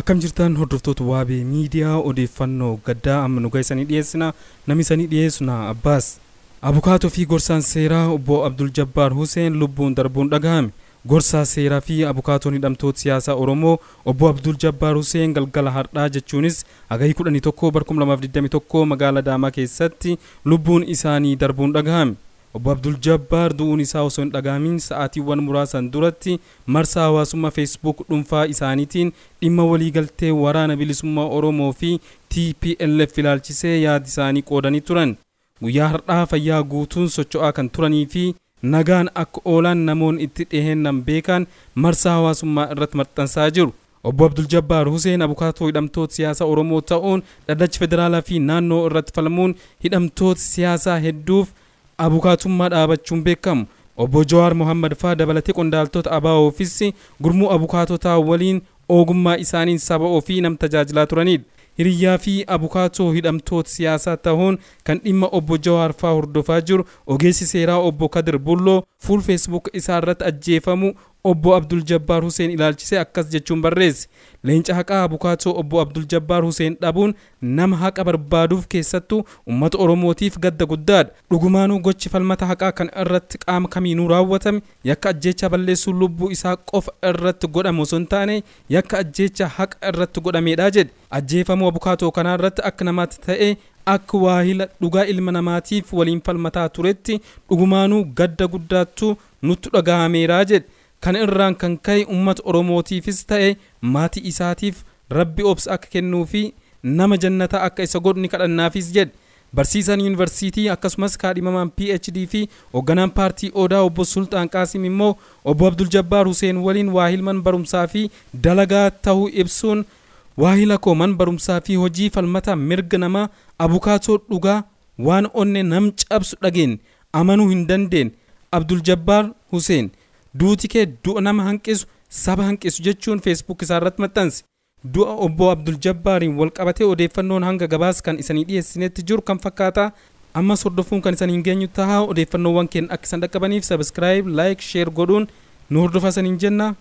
Akkam jirtan hordoftoota Waabee Miidiyaa, odeeffannoo gaddaa amma nu gahisanii dhiyeessina. Namni isanii dhiyeessu na Abbaas. Abukaatoo fi gorsaan seeraa obbo Abdul Jabbaar Huseen lubbuun darbuun dhagahame. Gorsaa seeraa fi abukaatoon hidhamtoota siyaasaa Oromoo obbo Abdul Jabbaar Huseen galgala har'aa, jechuunis Hagayya 11 bara 2021, magaalaa Adaamaa keessatti lubbuun isaanii darbuun dhagahame. Obbo Abdul Jabbaar du'uun isaa osoo hin dhagahamin sa'aatiiwwan muraasan duratti marsaa hawaasummaa Facebook dhuunfaa isaaniitiin dhimma waliigaltee Waraana Bilisummaa Oromoo fi TPLF ilaalchisee yaada isaanii qoodanii turan. Guyyaa har'aa fayyaa guutuun socho'aa kan turanii fi nagaan akka oolaan namoonni itti dhiheennan beekan marsaa hawaasummaa irratti maxxansaa jiru. Obbo Abdul Jabbaar Huseen abukaatoo hidhamtoota siyaasaa Oromoo ta'uun dhaddacha federaalaa fi naannoo irratti falmuun hidhamtoota siyaasaa hedduuf abukaatummaa dhaabachuun beekamu. Obbo Jawaar Mohammad faa dabalatee qondaaltota ABO'fis gurmuu abukaatotaa waliin ogummaa isaaniin saba ofii nam tajaajilaa turanidha. Hiriyyaa fi abukaatoo hidhamtoota siyaasaa ta'uun kan dhimma obbo Jawaar faa hordofaa jiru ogeessi seeraa obbo Kadir Bulloo fuul Facebook isaa irratti ajjeefamu obbo Abdul Jabbaar Huseen ilaalchisee akkas jechuun barreesse. Leenca haqaa abukaatoo obbo Abdul Jabbaar Huseen dhabuun nama haqa barbaaduuf, keessattuu uummata Oromootiif gadda guddaadha. Dhugumaanuu gochi falmata haqaa kan irratti qaama kamiinuu raawwatame yakka ajjeecha balleessuu lubbuu isaa qofa irratti godhamu osoo hin taane yakka ajjeecha haqa irratti godhamedha jedhe. Ajjeefamuu abukaatoo kanaa irratti akka namaatti ta'e akka waahila dhugaa ilma namaatiif waliin falmataa turetti dhugumaanuu gadda guddaattu nutti dhagahameera jedhe. Kan irraan kan ka'e uummata Oromootiifis ta'e maatii isaatiif Rabbi obsa akka kennuu fi nama jannataa akka isa godhu ni kadhannaafis jedhe. Barsiisaan yuunivarsiitii akkasumas kaadhimamaan PhD fi hoogganaan paartii Odaa obbo Sultaan Qaasim immoo obbo Abdul Jabbaar Huseen waliin waahilman barumsaa fi dalagaa ta'uu ibsuun, waahila koo man barumsaa fi hojii falmata mirga namaa, abukaatoo dhugaa, waan onne nam cabsu dhageen amanuu hin dandeenye. Abdul Jabbaar Huseen, duuti kee du'a nama hanqisu, saba hanqisu jechuun Facebook isaa irratti maxxanse. Du'a obbo Abdul Jabbaariin wal qabatee odeeffannoon hanga gabaas kan isanii dhiyeessinetti jiru kan fakkaata. Ammas hordofuun kan isanii hin geenyu ta'a. Odeeffannoowwan keenya akka isan dhaqqabaniif subscribe, like, share godhuun nu hordofaa isaniin jenna.